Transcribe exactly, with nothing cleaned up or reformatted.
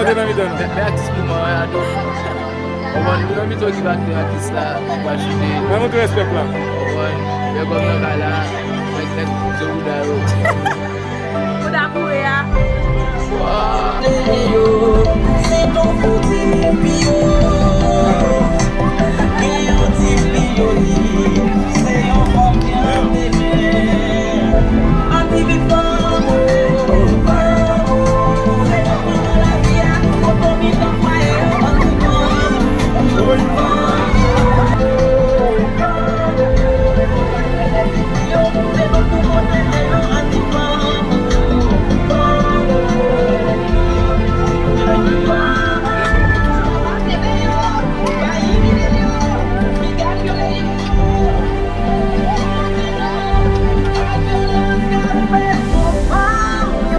Te nan mitan nou. Bèl atis pou mwen, Ado. Konprann, nou nan mitan ki bat atis la, ki pral choute. Mwen montre respè la. Konprann, bèl kòb nan kay la, nèg, nèg, se bouda yo. Bouda boure a. Wa.